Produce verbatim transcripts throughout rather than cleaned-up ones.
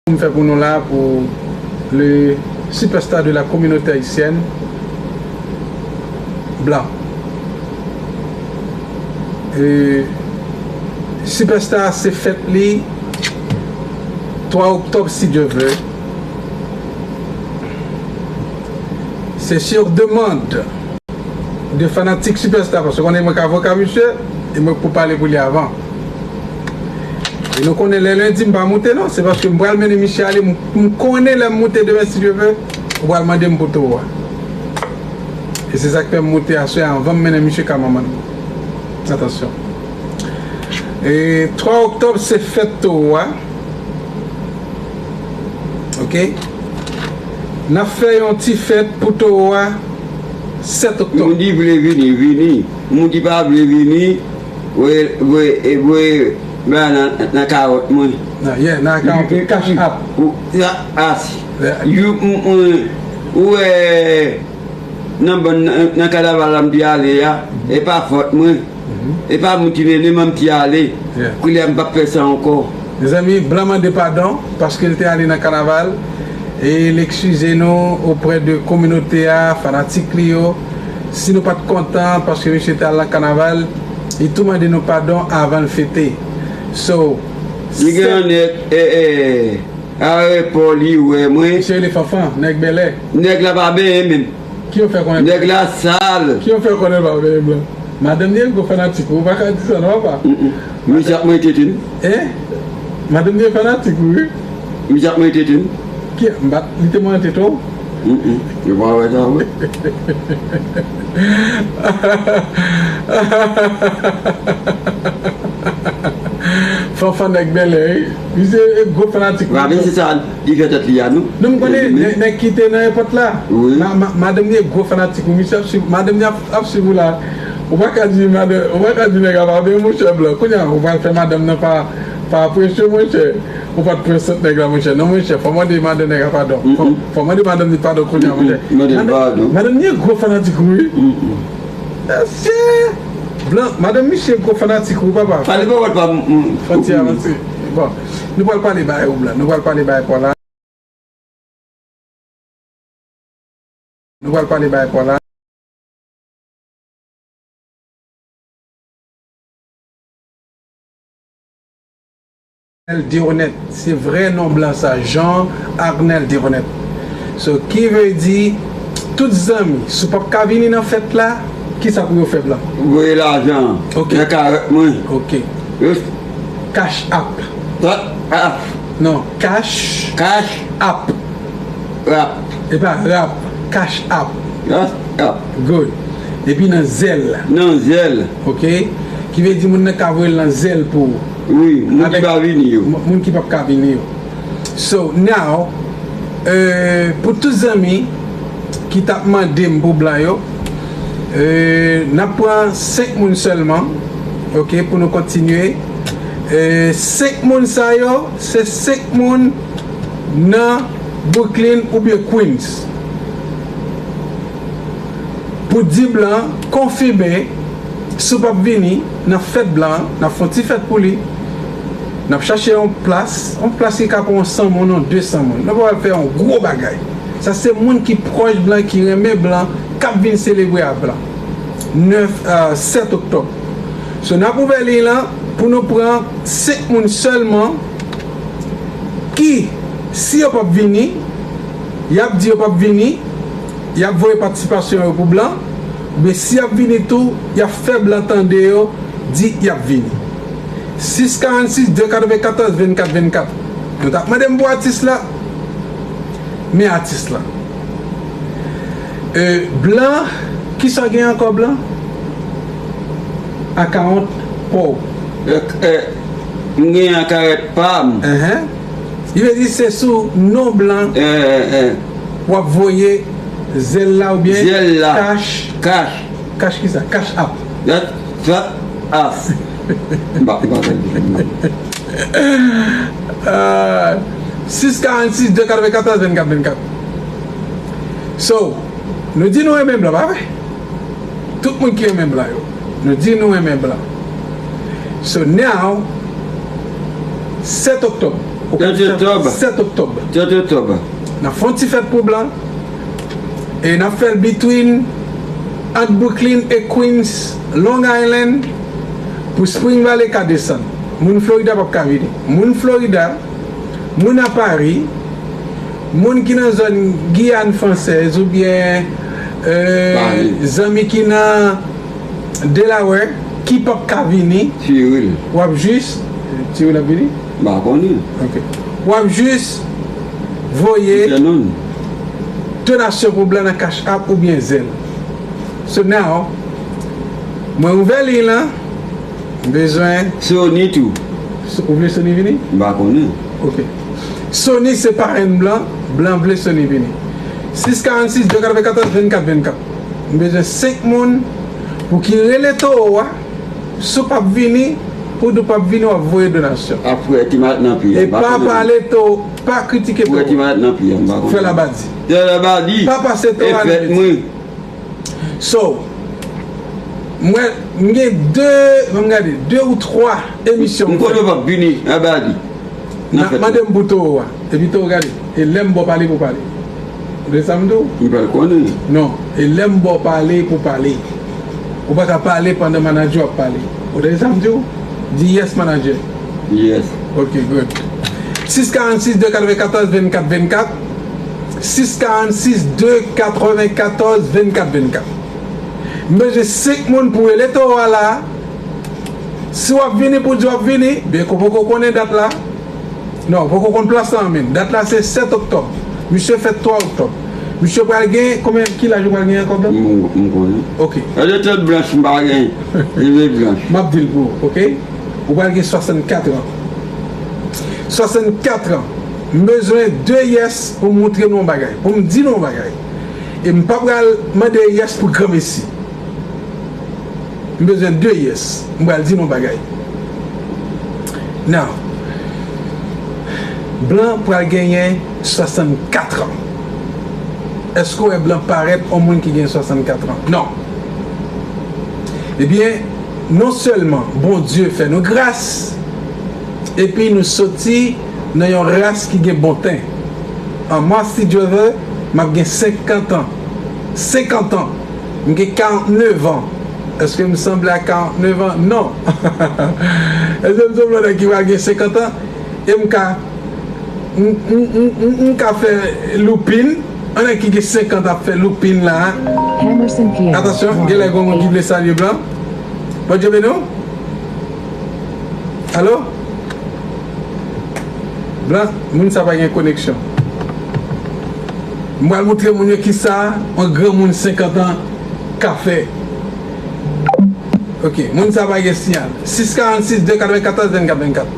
M fè pou nou la pou le superstar de la communauté haïtienne, Blan. E, superstar se fèt li twa oktòb, si Dye vle. Se sur demande de fanatik Superstar, paske konnen mwen k avoka misye, e mwen k pou pale pou li avan. E nou konnen lè lendi m pa moute non, se paske m pral mennen misye ale, m, m konnen lè m moute demen si Dye vle, ou pral mande m pou towo a. E se sa k fè m moute aswè a anvan m mennen misye ka manman l. Atansyon. E twa oktòb se fèt towo a. Ok. N ap fè yon ti fèt pou towo a sèt oktòb. Moun ki vle vini, vini. Moun ki pa vle vini, voye, voye, voye bagay nan, nan kawòt mwen. Nan, yeah, nan kawòt, Cash App. Ou, ya, as. Yeah. You, m, m, ou wè, nan bann, nan, nan kanaval la m te ale a, e pa fòt mwen. E pa moun ki mennen mwen m te ale. Yeah. Koulye a m p ap fè sa ankò. Mezanmi, Blan mande padon paske l te ale nan kanaval e l eskize nou oprè de kominote a, fanatik li yo. Si nou pa t kontan paske misye te al nan kanaval, li tou mande nou padon avan l fete. So, li gen yon nèg, e, e, ayewopò li wè mwen. Misye rele Fanfan, nèg bèlè. Nèg la pa benyen menm. Ki yo fè konnen? Nèg la sal. Ki yo fè konnen pa benyen Blan? Madanm li e gwo fanatik ou, ou pa ka di sa non, papa. Mm, mm. Misye ap mwen tete m. Hein? Madanm li e fanatik ou, wi. Misye ap mwen tete m. Ki, m pa, li te mwen tete w? Mm, mm. Yo pa wè sa, wi. Fanfan nèg bèlè, wi. Misye e gwo fanatik ou. Wa, men se sa. Li fè tèt li a nou. Non, m konnen nèg, nèg ki te nan epòt la. Wi. Ma, ma, madanm li e gwo fanatik ou. Misye ap swiv, madanm li ap, ap swiv ou la. Ou pa ka di madanm, ou pa ka di nèg a pa byen, monchè Blan. Kounye a, ou pral fè madanm nan pa, pa apresye w, monchè. Ou pa t pran sant nèg la, monchè. Non, monchè, fò mande madanm nèg la padon. Fò, fò mande madanm li padon kounye a, monchè. Mande l padon. Madanm li e gwo fanatik ou, wi. Mesye! Blan, madanm misye gwo fanatik ou, papa. Pale pawòl pa m, m. Fò ti avanse. Bon, nou pral pale bagay ou, Blan. Nou pral pale bagay pa w la. Nou pral pale bagay pa w la. Arnel Deronette, se vrè non Blan sa, Jean Arnel Deronette. So, ki vle di, tout zanmi, si w p ap ka vini nan fèt la, kisa pou yo fè, Blan? Voye lajan. Ok. Nan karèt mwen. Ok. Yes. Cash App. Cash App. Non, Cash. Cash. App. Rap. E pa rap, Cash App. Cash App. Good. Epi nan Zelle. Nan Zelle. Ok. Ki vle di moun nan ka voye l nan Zelle pou ou. Wi, moun ki pa vini yo. Moun ki p ap ka vini yo. So, now, euh, pou tout zanmi ki t ap mande m pou Blan yo, euh, n ap pran senk moun sèlman, ok, pou nou kontinye. Euh, senk moun sa yo, se senk moun nan Brooklyn oubyen Queens. Pou di Blan konfime, si w p ap vini nan fèt Blan an, n ap fè yon ti fèt pou li. N ap chache yon plas, yon plas ki ka pran yon san moun, yon de san moun. Nou pral fè yon gwo bagay. Sa se moun ki pwòch Blan, ki renmen Blan, k ap vin selebre ak Blan. Nèf, euh, sèt oktòb. So, n ap ouvè liy lan pou nou pran senk moun sèlman ki, si yo p ap vini, y ap di yo p ap vini, y ap voye patisipasyon yo pou Blan, men si y ap vini tou, y ap fè Blan tande yo di y ap vini. Sis karannsis, de katrevenkatòz, vennkat vennkat. Nou t ap mande m pou atis la, men atis la. Euh, Blan, kisa w gen ankò, Blan? Akawont pa w. Euh, euh, m gen akawont pa m. Enhen. Li vle di se sou non Blan w ap voye Zelle la oubyen Zelle la. Cash. Cash. Cash kisa? Cash App. Cash App. M pa, m pa fè l. Ah, sis karannsis, de katrevenkatòz, vennkat vennkat. So, nou di nou renmen Blan, pa vre? Tout moun ki renmen Blan yo, nou di nou renmen Blan. So now, sèt oktòb, Trant oktòb. Sèt oktòb. Trant oktòb. N ap fè yon ti fèt pou blan. E n ap fè l between, ant Brooklyn e Queens, Long Island, pou Spring Valley ka desann. Moun Florida p ap ka vini. Moun Florida, moun a Paris, moun ki nan zòn Giyàn Fransèz oubyen, euh, zanmi ki nan Delaware, ki p ap ka vini, w ap jis, Cyril ap vini? M pa konnen. Ok. W ap jis voye donasyon pou blan nan Cash App oubyen Zelle. So now, mwen ouvè liy lan, m bezwen Sony tou. So, ou vle Sony vini? M pa konnen. Ok. Sony se parenn blan, blan vle Sony vini. Sis karannsis, de katrevenkatòz, vennkat vennkat. M bezwen senk moun pou ki rele Towo a. Si w p ap vini, pou di w p ap vini, w ap voye donasyon. Ap frè ti mat nan pye. E pa pale Towo, pa kritike Towo. Frè ti mat nan pye, m pa konnen. Fè labadi. Fè labadi. Pa pase Towo a nan piti. So, mwen, m gen de, ban m gade, de ou twa emisyon m fè. M konnen w p ap vini, labadi. N ap mande m pou Towo a. Epi Towo gade. E lè m ba w pale pou pale. Ou tande sa m di w? M pral konnen. Non. E lè m ba w pale pou pale. Ou pa ka pale pandan manadjè w ap pale. Ou tande sa m di w? Di yes, manadjè. Yes. Ok, good. Sis karannsis, de katrevenkatòz, vennkat vennkat. Sis karannsis, de katrevenkatòz, vennkat vennkat. M bezwen senk moun pou rele Towo a la. Si w ap vini pou di w ap vini, byen ke w poko konnen dat la. Non, w poko konn plas la menm. Dat la se sèt oktòb. Misye fèt twa oktòb. Misye pral gen, konbyen, ki laj ou pral gen ankò, Blan? M, m konnen. Ok. Gade tèt blanch m pa gen. Rive blanch. M ap di l pou ou, ok? Ou pral gen swasannkat an. Swasannkat an. M bezwen de yes pou m montre nou yon bagay. Pou m di nou yon bagay. E m pa pral mande yes pou granmesi. M bezwen de yes. M pral di nou yon bagay. Now, blan pral genyen swasannkat an. Èske w wè blan parèt yon moun ki gen swasannkat an? Non. Ebyen, non sèlman Bondye fè nou gras, epi nou soti nan yon ras ki gen bon ten. An mas, si Dye vle, m ap gen senkant an. Senkant an. M gen karannnev an. Èske m sanble a karannnev an? Non. Èske m sanble a nèg ki pral gen senkant an? E m ka, m, m, m, m, m ka fè loupin. An nèg ki gen senkant ap fè loupin la. Atansyon, genlè gen moun ki vle salye blan. Bondye beni w. Alo? Blan, moun sa pa gen koneksyon. M pral montre moun yo kisa yon granmoun senkant an ka fè. Ok, moun sa pa gen siyal. Sis karannsis, de katrevenkatòz, vennkat vennkat.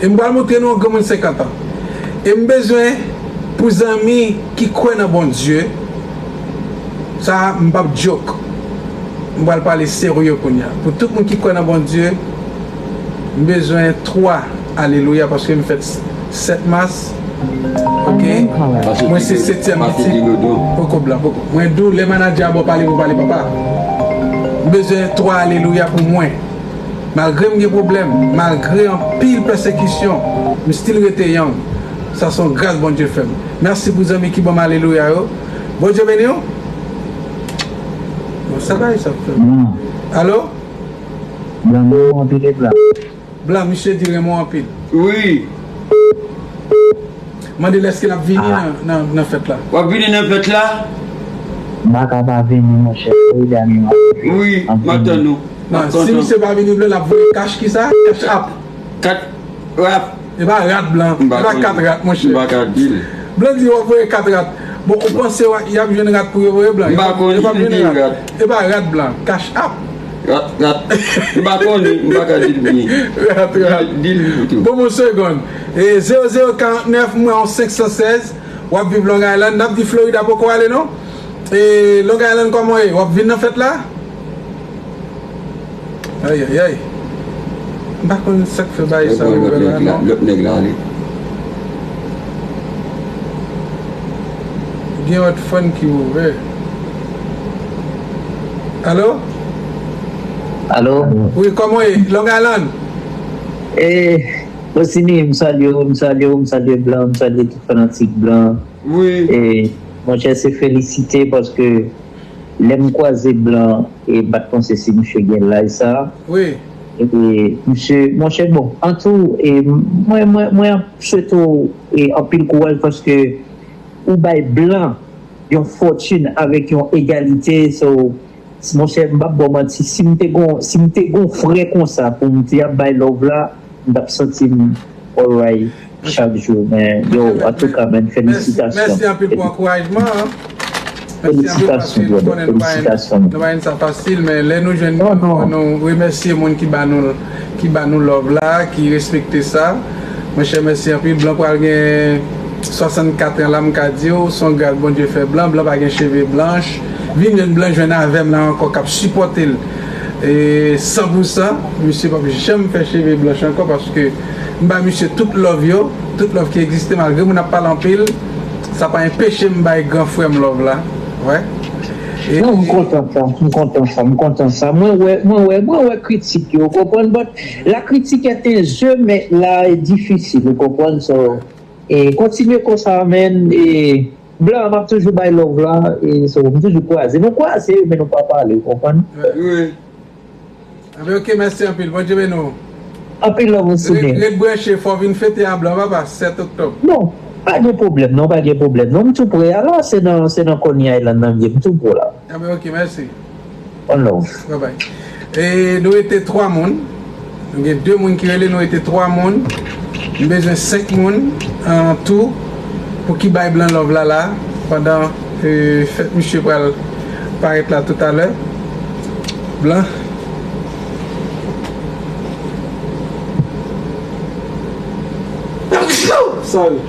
E m pral montre nou yon granmoun senkant an. E m bezwen pou zanmi ki kwè nan Bondye, sa a, m p ap joke. M pral pale serye kounye a. Pou tout moun ki kwè nan Bondye, m bezwen twa alelouya paske m fèt sèt mas. Ok? Mwen se setyèm pitit. Poko blan, poko. Mwen di w, lè manadjè a ba w pale pou pale, papa. M bezwen twa alelouya pou mwen. Malgre m gen pwoblèm, malgre anpil pèsekisyon, m still rete young. Sa se yon gras Bondye fè m. Mèsi pou zanmi ki ban m alelouya yo. Bondye beni w. Bon, sa bagay sa ap fè. Alo? Blan, m renmen w anpil, e blan. Blan, misye di renmen w anpil. Wi. Mande l èske l ap vini nan, nan, nan fèt la. W ap vini nan fèt la? M pa ka pa vini, monchè. Florida, m ap vini. Wi, m ap tann ou. Non, si misye pa vini, blan, l ap voye kach, kisa? Kach ap. Kat rap. E pa rat blan. E pa kat rat, monchè. M pa ka di l. Blan di w ap voye kat rat. Bon, ou panse y ap jwenn rat pou yo voye blan? M pa konnen ki rat. E pa rat blan. Kach ap. Rat, rat. M pa konnen, m pa ka di l byen. Rat, rat. Di l tou. Bon, bon, segonn. E zewo zewo karantnèf, m wè yon senk san sèz. W ap viv Long Island. N ap di Florida poko ale, non? E Long Island, kòman w ye? W ap vin nan fèt la? Ayayay. M pa konn sa k fè bagay sa ouvè la, non. Lòt nèg la ale. Gen lòt fòn ki ouvè. Alo? Alo? Wi, kòman w ye? Long Island? E, Osini, m salye w, m salye w, m salye Blan, m salye tout fanatik Blan. Wi. E, monchè, se felisite paske lè m kwaze Blan, e m pa t panse si misye gen laj sa. Wi. E, misye, monchè, bon, antou, e, mwen, mwen, mwen ap swete w, e, anpil kouraj paske ou bay Blan yon fòtin avèk yon egalite, so, monchè, m p ap ba w manti, si m te gon, si m te gon frè konsa pou m te ap bay love la, m t ap santi m alright chak jou, men yo, antouka, men felisitasyon. Mèsi anpil pou ankourajman an. Mèsi anpil paske nou konnen nou pa jwenn sa fasil, men lè nou jwenn nou, nou remèsye moun ki ba nou, ki ba nou love la, ki respekte sa. Monchè, mèsi anpil. Blan pral gen swasannkat an la, m ka di w, se yon gras Bondye fè Blan. Blan pa gen cheve blanch. Vin jwenn Blan jwenn avè m la ankò k ap sipòte l, e, san pou san. Misye p ap janm fè cheve blanch ankò paske m ba misye tout love yo, tout love ki egziste, malgre moun ap pale anpil, sa pa enpeche m bay gran frè m love la. Wè. E non, m kontan sa, m kontan sa, m kontan sa. Mwen wè, mwen wè, mwen wè kritik yo, w konprann, but la critique est un jeu, men la e difisil, ou konprann, so, e, kontinye konsa, men, e, Blan, m ap toujou bay love la, e, so, m toujou kwaze. Nou kwaze, men nou pa pale, ou konprann? Wi. Anben, ok, mèsi anpil. Bondye beni w. Anpil love, Osini. Ret, ret branche, fò w vin fete a Blan, papa, sèt oktòb. Non, pa gen pwoblèm, non, pa gen pwoblèm. Non, m tou pre a la, se nan, se nan Coney Island nan m ye, m tou pre la. Anben, ok, mèsi. One love. Bye bye. E nou rete twa moun. Nou gen de moun ki rele, nou rete twa moun. M bezwen senk moun an tou pou ki bay Blan love la la, pandan, e, fèt misye pral parèt la toutalè. Blan. Sorry.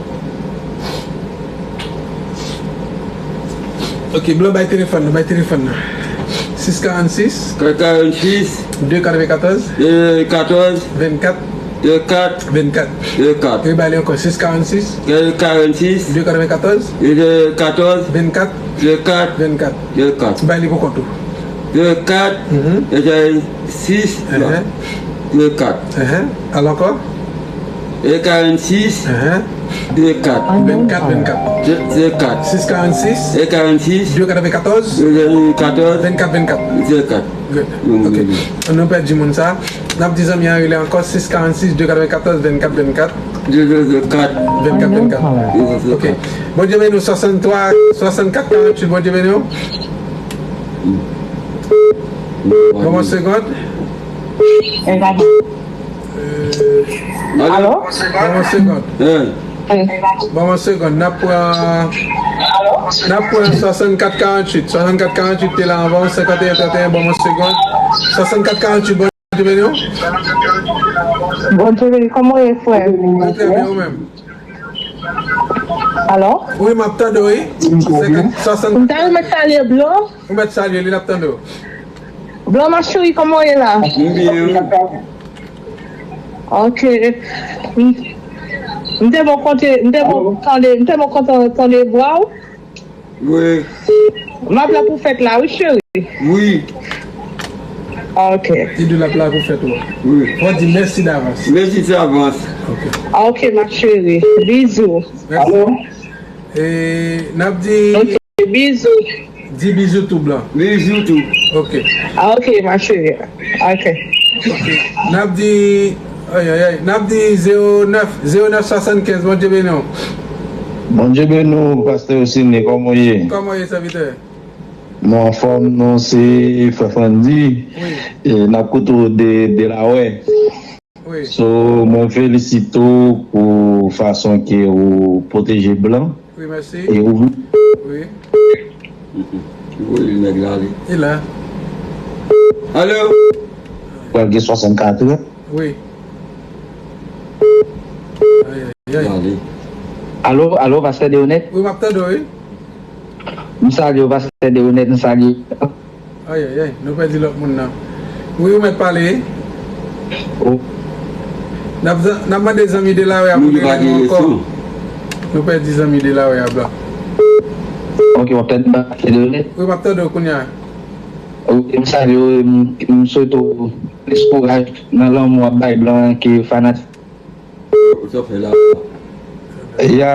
Ok, Blan, bay telefòn nan, bay telefòn nan. Sis karannsis. Kat karannsis. De katrevenkatòz. De katòz. Vennkat. De kat. Vennkat. De kat. Rebale ankò, sis karannsis. De katrevenkatòz. De katrevenkatòz. De katòz. Vennkat. De kat. Vennkat. De kat. Bay li pou kont ou. De kat. Mhm. De sis. Ehn. De kat. Ehn. Al ankò. E karannsis. Ehn. De kat. Vennkat vennkat. De, de kat. Sis karannsis. E karannsis. De katrevenkatòz. De katòz. Vennkat vennkat. De kat. Good. Mm. Ok. Nou pèdi moun sa. N ap di zanmi an rele ankò, sis karannsis, de katrevenkatòz, vennkat vennkat. De, de, de kat. Vennkat vennkat. Ok. Bondye beni w, swasanntwa, swasannkat karanntuit, Bondye beni w. Ban m yon segond. Alo? Ban m yon segond. Ban m yon segond. N ap pran, n ap pran swasannkat karanntuit. Swasannkat karanntuit te la anvan, senkanteyen tranteyen, ban m yon segond. Swasannkat karanntuit, Bondye beni w. Bondye beni, kòman w ye, frè? Mwen trè byen, ou menm? Alo? Wi, m ap tande w, wi. Senkann, swasannkat. M ta renmen salye Blan. Ou mèt salye li, l ap tande w. Blan, ma chérie, kòman w ye la? M byen. Ok. M, m te bon konte, m te bon tande, m te bon kontan tande vwa w. Wi. M ap la pou fèt la, wi, cheri. Wi. Ok. Li di l ap la pou fèt ou. Wi. Fò di mèsi davans. Mèsi davans. Ok. Ok, ma chérie. Bizou. Mèsi. Alo? E, n ap di. Ok, bizou. Di bizou tou, Blan. Bizou tou. Ok. Ah, ok, ma chérie. Ok. Ok. N ap di, ay, ay, ay. N ap di zewo nèf, zewo nèf swasannkenz, Bondye beni w. Bondye beni w, pastè Osini, kòman w ye? Kòman w ye, sèvitè? Nou anfòm, nou se frè Frandy. Wi. E n ap koute w de, Delaware. Wi. So, mwen felisite w pou fason ke ou pwoteje Blan. Wi, mèsi. E ou vle. Wi. Ou voye nèg la ale. Li la. Alo? Pral gen swasannkat an. Wi. Ay, ay, ay. Ale. Alo, alo, pastè Deonèt? Wi, m ap tande w, wi. M salye w, pastè Deonèt, m salye w. Ay, ay, ay, nou pèdi lòt moun nan. Wi, ou mèt pale. Oh. N ap, n ap mande zanmi Delaware a pou li rele nou ankò. Nou pèdi zanmi Delaware a, Blan. Ok, w ap tande m, pastè Deonèt? Wi, m ap tande w kounye a. Ok, m salye w, m, m swete w plis kouraj nan lanmou w ap bay Blan ke fanatik. Sa fè la. Ya.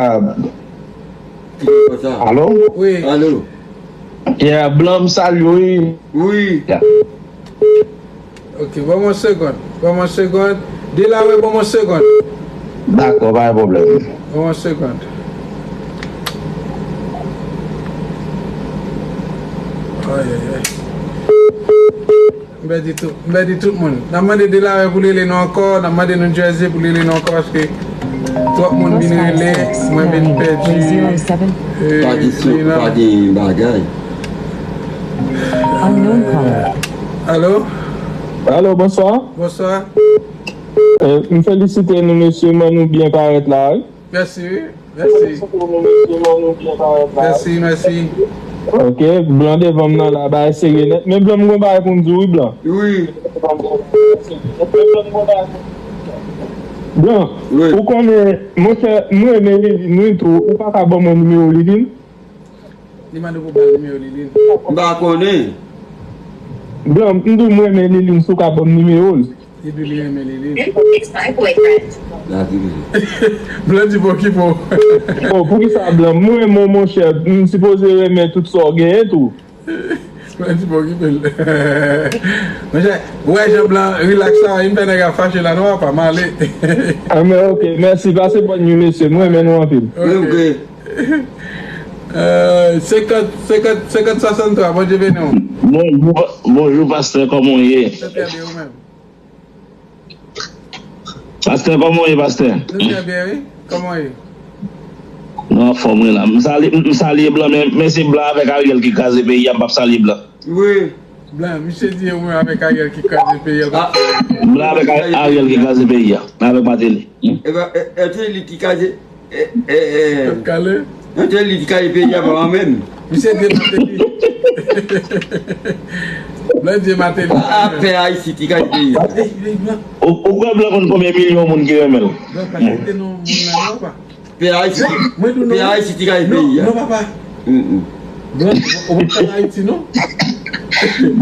Ki fè sa? Alo? Wi. Alo? Ya, blan, m salye w, wi. Wi. Ya. Ok, ban m yon segonn. Ban m yon segonn. Delaware, ban m yon segonn. Dakò, pa gen pwoblèm. Ban m yon segonn. Ay, ay, ay. M pèdi tout, m pèdi tout moun. N ap mande Delaware pou li rele nou ankò, n ap mande New Jersey pou li rele nou ankò, paske twòp moun vin rele, mwen vin pèdi, eh, Pa gen sou, pa gen bagay. Alo? Alo, bonswa. Bonswa. Eh, m felisite nou, mesye, man, nou byen parèt la, wi. Mèsi, wi. Mèsi. Mèsi, mèsi. Ok, blan devan m nan la, bagay serye nèt. Men blan, m gon bagay pou m di w, wi, blan. Wi. Blan, wi. Ou konnen, monchè, m renmen Liline, wi, tou. Ou pa ka ban mwen nimewo Liline? Li mande pou ba l nimewo Liline. M pa konnen. Blan, m di w m renmen Liline, si w ka ban m nimewo l. Epi li renmen Liline. Blan di pokipo. Oh, poukisa blan? M renmen w, monchè. M sipoze renmen tout sa w genyen tou. Blan di pokipo. Monchè, ou wè jan blan relax la, li fè nèg la fache la, non, apa, m ale. Ah, men ok, mèsi. Pase bòn nuit, mesye. M renmen nou anpil. Ok. Euh, senkant, senkant, senkant, swasanntwa, Bondye beni w. Bonjou, bonjou, pastè, kòman w ye? Trè, trè byen, ou menm? Pastè, kòman w ye, pastè? Nou trè byen, wi. Kòman w ye? Nou anfòm, wi, la. M salye, m salye blan, men, men se blan avèk Ariel ki kraze peyi a, m p ap salye blan. Wi. Blan, misye di ou menm avèk Ariel ki kraze peyi a. Ah. Blan avèk Ariel ki kraze peyi a, avèk Martelly. Hmm. E ba, e, e, se li ki kraze, e, e, e. Tèt kale. Non, se li ki kraze peyi a, pa mwen menm. Misye di Martelly. Blan di Martelly. Ah, pè Ayiti ki kraze peyi a. Ey, ey, blan. Ou, ou kwè blan konn konbyen milyon moun ki renmen l? Blan pa site non moun nan non, pa. Pè Ayiti, mwen di w non. Pè Ayiti ki gaye peyi a. Non, papa. Mm, mm. Blan, ou pa pale Ayiti, non?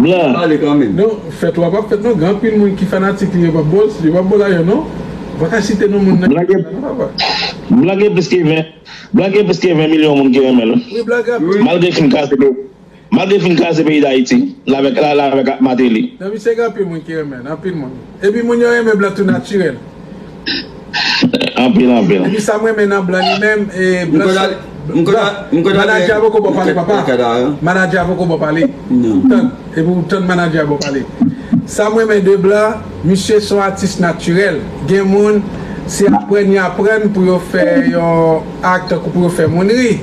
Blan. Pale kanmenm. Non, fèt ou a p ap fèt, non. Gen anpil moun ki fanatik li, yo p ap bo l, yo p ap bo l ayè, non. Ou pa ka site non moun nan, non, papa. Blan gen plis ke ven, blan gen plis ke ven milyon moun ki renmen l. Wi, blan gen anpil. Malgre fin kraze peyi. Malgre fin kraze peyi Dayiti, l avèk, l avèk Martelly. Nan misye gen anpil moun ki renmen l, anpil moun. Epi moun yo renmen blan tou natirèl. Anpil, anpil. Epi sa m renmen nan blan li menm, e blan, manadjè a poko ba w pale, papa. Manadjè a poko ba w pale. Tann, epi w tann manadjè a ba w pale. Sa m renmen de blan, misye se yon atis natirèl. Gen moun, se aprann y aprann pou yo fè yon ak tankou pou yo fè moun ri.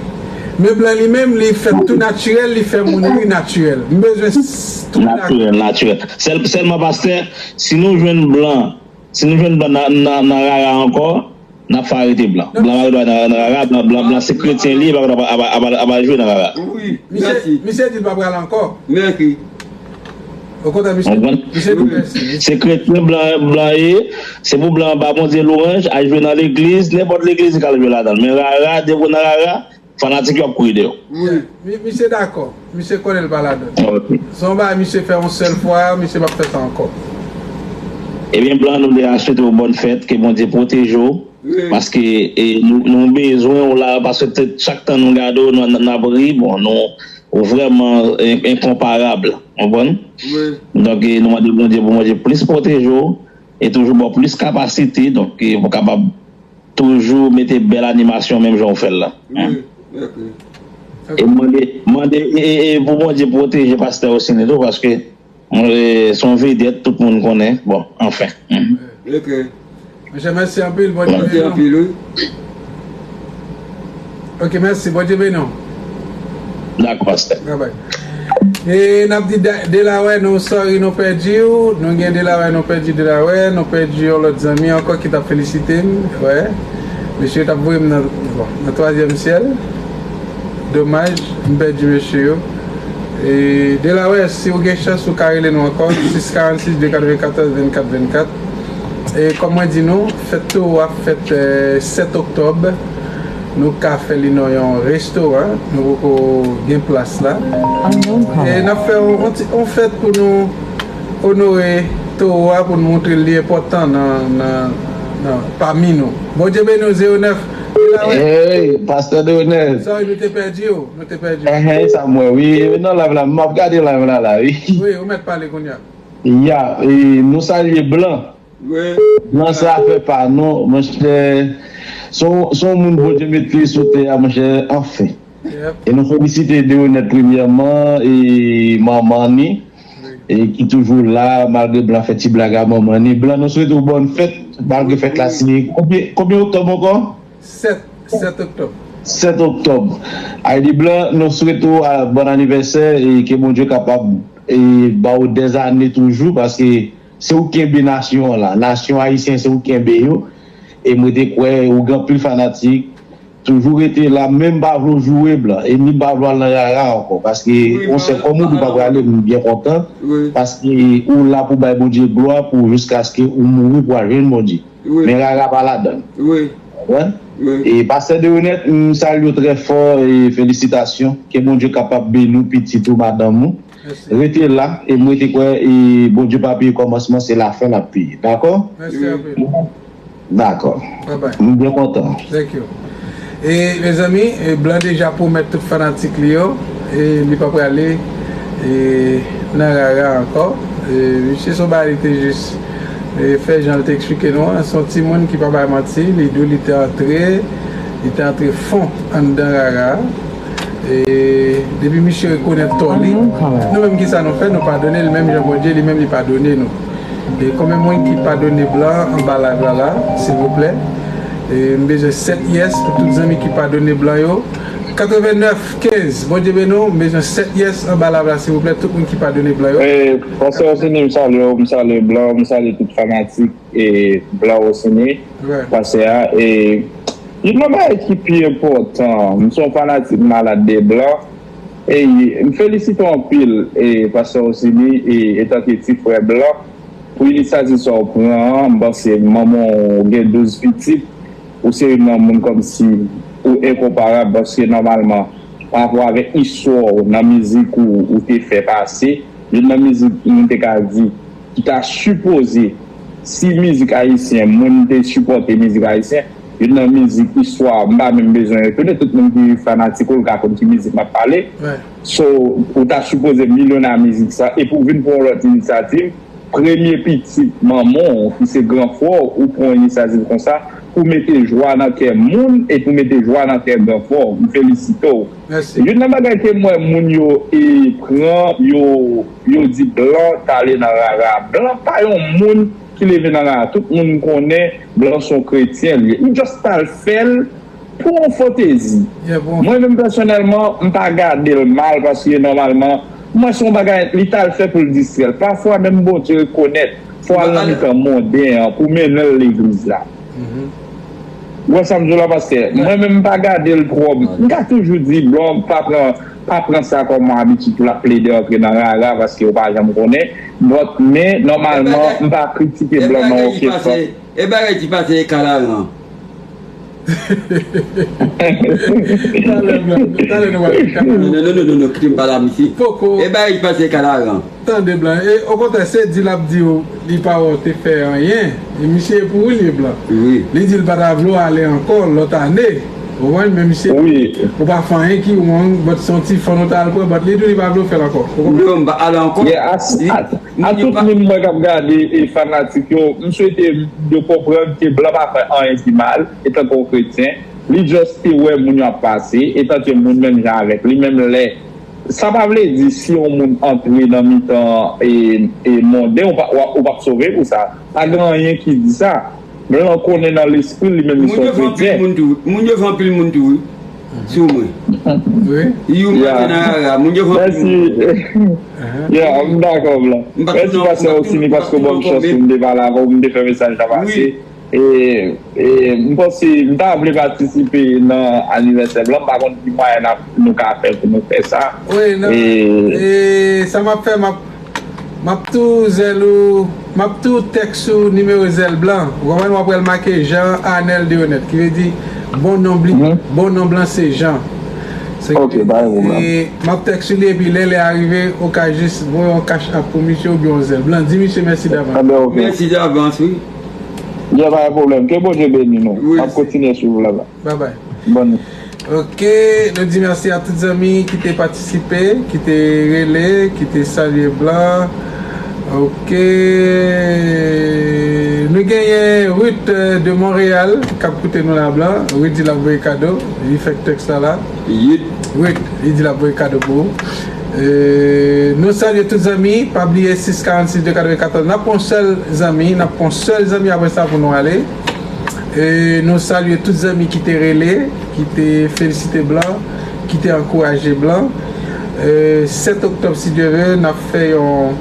Men blan li menm, li fè tou natirèl, li fè moun ri natirèl. M bezwen s-, tou natirèl, natirèl. Sèl, sèlman, pastè, si nou jwenn blan, si nou jwenn blan nan, nan, nan rara ankò, n ap fè arete blan. Blan pa gen dwa nan, nan rara, blan, blan, blan se kretyen li ye, pa gen dwa ap, ap, ap, ap al jwe nan rara. Wi, misye, misye di l pa pral ankò. Mèsi. Okontrè, misye, misye di mèsi. Se kretyen blan, blan ye, se pou blan ba Bondye lwanj, al jwe nan legliz, nenpòt legliz li ka al jwe ladan l. Men rara, depi w nan rara, fanatik yo ap kouri dèyè w. Wi. Mi-, misye dakò. Misye konnen l pa ladan l. Ok. Se yon bagay misye fè yon sèl fwa, misye p ap fè sa ankò. Ebyen, blan, nou deja swete w bòn fèt, ke Bondye pwoteje w, wi, paske, e, nou, nou bezwen w la, paske te, chak tan nou gade w, nou, nou, n ap ri, bon, nou, ou vrèman en-, enkonparab, w konprann? Wi. Donk, e, nou mande Bondye pou Bondye plis pwoteje w, e toujou ba w plis kapasite, donk, e, pou w kapab toujou mete bèl animasyon menm jan w fè l la. Wi, ok. E mande, mande, e, e, e pou Bondye pwoteje pastè Osini tou, paske, e, se yon vedèt, tout moun konnen. Bon, anfen. Ok. Monchè, mèsi anpil, Bondye beni w. Mèsi anpil, wi. Ok, mèsi, Bondye beni w. Dakò, pastè. Bye bye. E n ap di Da-, Delaware, nou sorry nou pèdi w. Nou gen Delaware, nou pèdi Delaware. Nou pèdi yon lòt zanmi ankò ki t ap felisite n. Wè. Mesye yo t ap voye m nan, bon, nan twazyèm syèl. Domaj, m pèdi mesye yo. E Delaware, si w gen chans, ou ka rele nou ankò. Sis karannsis de katrevenkatòz vennkat vennkat. E kòm mwen di nou, fèt towo a ap fèt, eh, sèt oktòb. Nou ka fè li nan yon restoran. Nou poko gen plas la. E n ap fè yon, yon ti, yon fèt pou nou onore towo a, pou nou montre l li enpòtan nan, nan, Non, pami nou. Bondye beni w, zewo nèf. Hey, pastè Deonel. Sa, nou te pèdi w. Nou te pèdi w. Ehe, sa m wè, wi. Non, live la, m ap gade live la, la, wi. Wi, ou mèt pale kounye a. Ya, e, nou salye blan. Wi. Blan sa fè pa nou, monchè. Se yon, se yon moun Bondye mete sou tè a, monchè, anfen. Yep. E nou felisite Deonèt premyèman, e manman ni, e ki toujou la, malgre blan fè ti blag a manman ni. Blan, nou swete w bòn fèt, malgre fèt la se konbyen, konbyen oktòb ankò? Sèt, sèt oktòb. Sèt oktòb. Aydi blan, nou swete w a bòn anivèsè e ke Bondye kapab e ba w dèzane toujou, paske se ou kenbe nasyon an la. Nasyon ayisyen, se ou kenbe yo. E mwen te kwè ou gen anpil fanatik. Toujou rete la, menm pa vle w joure blan. E ni pa vle w al nan rara ankò. Paske yon sèl kòm ou, ou pa prale, m byen kontan. Paske ou la pou bay Bondye glwa pou jiskaske ou mouri pou al jwenn Bondye. Men rara pa ladan l. Konprann? E pastè Deonèt, m salye w trè fò e felisitasyon. Ke Bondye kapab beni w, pitit ou, madanm ou. Rete la, e mwen te kwè, e Bondye pa peye kòmansman, se lafen l ap peye. Dakò? Dakò. M byen kontan. Thank you. E, mezanmi, e, blan deja pwomèt tout fanatik li yo, e li pa prale, e, nan rara ankò. E, misye se yon bagay li te jis, e, fè jan l te eksplike nou an. Se yon timoun ki pa bay manti, li di w li te antre, li te antre fon anndan rara. E depi misye rekonèt tò li, nou menm kisa nou fè? Nou padone l menm jan Bondye li menm li padone nou. E konbyen moun ki padone blan anba live la la, silvouplè? E m bezwen sèt yes pou tout zanmi ki padone blan yo. Katrevennèf kenz, Bondye beni w, m bezwen sèt yes anba live la, silvouplè, tout moun ki padone blan yo. E, pastè Osini, m salye w, m salye blan, m salye tout fanatik e blan Osini, pastè a. E youn nan bagay ki pi enpòtan, m se yon fanatik malad de blan. E m felisite w anpil, e pastè Osini, e etanke ti frè blan, pou inisyativ sa w pran an. M panse manman w gen douz pitit, ou se youn nan moun kòmsi ou enkonparab, paske nòmalman, pa rapò avèk istwa w nan mizik ou, ou te fè pase, youn nan mizik nou te ka di ki ta sipoze, si mizik ayisyen, moun te sipòte mizik ayisyen, youn nan mizik istwa, m pa menm bezwen retounen, tout moun ki fanatik ou, l ka konn ki mizik m ap pale. So, ou ta sipoze milyonè a mizik sa, epi w vin pran yon lòt inisyativ, premye pitit manman w, ki se gran frè w, ou pran yon inisyativ konsa, pou mete jwa nan kè moun, e pou mete jwa nan kè gran frè w. M felisite w. Youn nan bagay ke m wè moun yo, e, pran, yo, yo di blan t ale nan rara. Blan pa yon moun ki leve nan rara. Tout moun konnen blan se yon kretyen li ye. Li just t al fè l pou yon fantezi. Mwen menm pèsonèlman, m pa gade l mal paske nòmalman, m wè se yon bagay li t al fè pou l distrè l. Pafwa menm Bondye rekonèt, fò w al nan mitan monden an pou mennen l legliz la. Ou wè sa m di w la, pastè? Mwen menm, m pa gade l twò. M ka toujou di, blan, pa pran, pa pran sa kòm yon abitid pou l ap plede antre nan rara, paske ou pa janm konnen. But, men, nòmalman, m pa kritike blan nan okenn sans. E bagay ki pase e kalaran. Talè, blan, talè nou pral di kalaran. Non, non, non, non, non, kite m pale a misye. Poko. E bagay ki pase e kalaran. Tande blan. E okontrè, se di l ap di w li pa wè w te fè anyen. E misye e pou ou li ye blan. Wi. Li di l pa ta vle w ale ankò lòt ane. Ou konprann? Men misye, ou pa fè anyen ki wrong, but se yon ti fon ou ta al pran, but li di w li pa vle w fè l ankò. Ou konprann? Non, m pa ale ankò. Yeah, a, a, a tout moun mwen k ap gade e fanatik yo, m swete yo konprann ke blan pa fè anyen ki mal, etanke yon kretyen. Li just te wè moun yo ap pase, etanke moun menm jan avèk li, menm lè Sa pa vle di si yon moun antre nan mitan, e, e, monden, ou pa, w ap, ou p ap sove pou sa. Pa gen anyen ki di sa. Blan konnen nan lespri l, li menm li se yon kretyen. Moun yo fè anpil moun tou, wi. Moun yo fè anpil moun tou, wi. Sou mwen. Wi. Yon maten nan rara, moun yo fè anpil moun tou. Mèsi. Yeah, m dakò, blan. Mèsi, pastè Osini, paske w ban m chans pou m te pale avè w, pou m te fè mesaj la pase. E, e, m panse, m ta vle patisipe nan anivèsè blan, m pa konn ki mwayen n ap, nou ka fè pou nou fè sa. Wi, nan, e, e, sa m ap fè, m ap, m ap tou zèl ou, m ap tou tèks ou nimewo zèl blan. Ou konprann, w ap wè l make Jean Arnel Deonette, ki vle di bon non bli, bon non blan se Jean. Ok, pa gen pwoblèm. E m ap tèks ou li, epi lè lè a rive, ou ka jis voye yon cash app pou misye oubyen yon zèl blan. Di misye mèsi davans. Mèsi davans, wi. Yeah, pa gen pwoblèm. Ke Bondye beni nou. Wi. M ap kontinye swiv la. Bye bye. Bòn nwit. Ok, nou di mèsi a tout zanmi ki te patisipe, ki te rele, ki te salye Blan. Ok. Nou genyen Ruth, euh, de Montréal k ap koute nou la, Blan. Ruth di l ap voye kado. Li fè tèks la la. Ruth, li di l ap voye kado pou ou. Euh, nou salye tout zanmi. Pa bliye sis karannsis de katrevenkatòz. N ap pran yon sèl zanmi. N ap pran yon sèl zanmi apre sa pou nou ale. E nou salye tout zanmi ki te rele, ki te felisite Blan, ki te ankouraje Blan. E sèt oktòb, si Dye vle, n ap fè yon,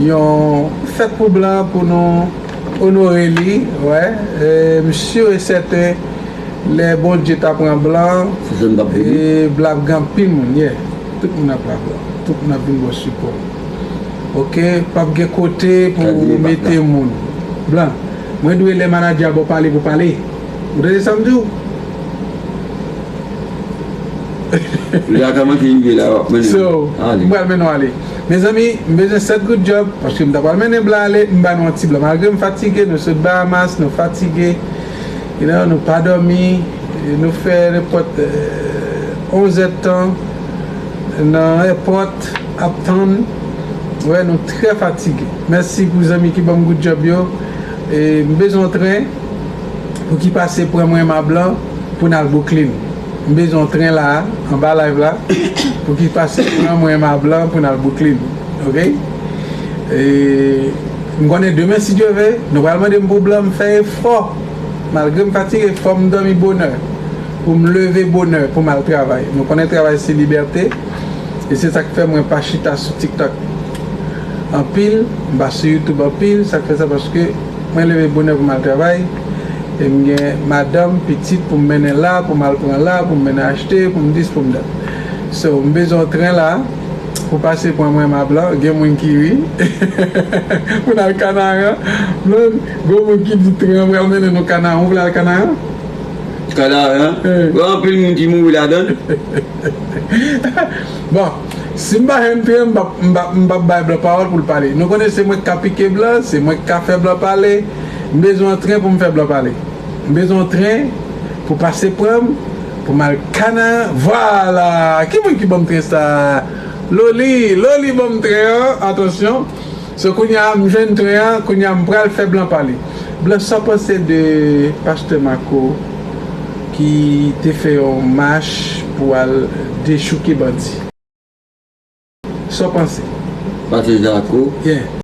yon fèt pou Blan pou nou onore li. Wè. E m si e sèten, lè Bondye ta pran Blan, e Blan ap gen anpil moun, yeah. Tout moun ap la Blan. Tout moun ap vin ba w sipò. Ok, p ap gen kote pou mete moun. Blan, mwen dwe lè manadjè a ba w pale pou pale. Ou tande sa m di w? Lè a ka manke rive la, w ap mennen. So, m pral mennen w ale. Mezanmi, m bezwen sèt goud djòb, paske m ta pral mennen Blan ale, m ba nou yon ti Blan. Malgre m fatige, nou sot Bahamas, nou fatige. You know, nou pa dòmi, nou fè nenpòt, euh, onz èdtan nan èpòt ap tann. Wè, nou trè fatige. Mèsi pou zanmi ki ban m goud djòb yo. E m bezwen yon tren pou ki pase pran mwen, Mablan, pou n al Brooklyn. M bezwen yon tren la, anba live la, pou ki pase pran mwen, Mablan, pou n al Brooklyn. Ok? E m konnen demen, si Dye vle, nou pral mande m pou Blan, m fè efò. Malgre m fatige, fò m dòmi bonè. Pou m leve bonè, pou m al travay. Nou konnen travay se libète. E se sa k fè mwen pa chita sou TikTok anpil, m pa sou YouTube anpil. Sa k fè sa, paske mwen leve bonè pou m al travay. E m gen madanm, pitit pou m mennen la, pou m al pran la, pou m mennen achte, pou m dis, pou m dat. So, m bezwen yon tren la, pou pase pran mwen, Mablan, gen moun ki ri. Pou n al Kanaran. Blan, gen moun ki di tren an pral mennen nou Kanaran. Ou vle al Kanaran? Kanaran? Eh. Gen anpil moun ki mouri ladan l. Bon, si m pa jwenn tren, m p ap, m p ap, m p ap bay Blan pawòl pou l pale. Nou konnen se mwen k ka pike Blan, se mwen k ka fè Blan pale. M bezwen yon tren pou m fè Blan pale. M bezwen yon tren pou pase pran m, pou m al Kanaran. Vwala! Ki moun ki ban m tren sa? Loli! Loli ban m tren an. Atansyon. So, kounye a, m jwenn tren an, kounye a, m pral fè Blan pale. Blan, sa w panse de Pastè Marco ki te fè yon mach pou al dechouke bandi? Sa w panse? Pastè Marco? Yeah.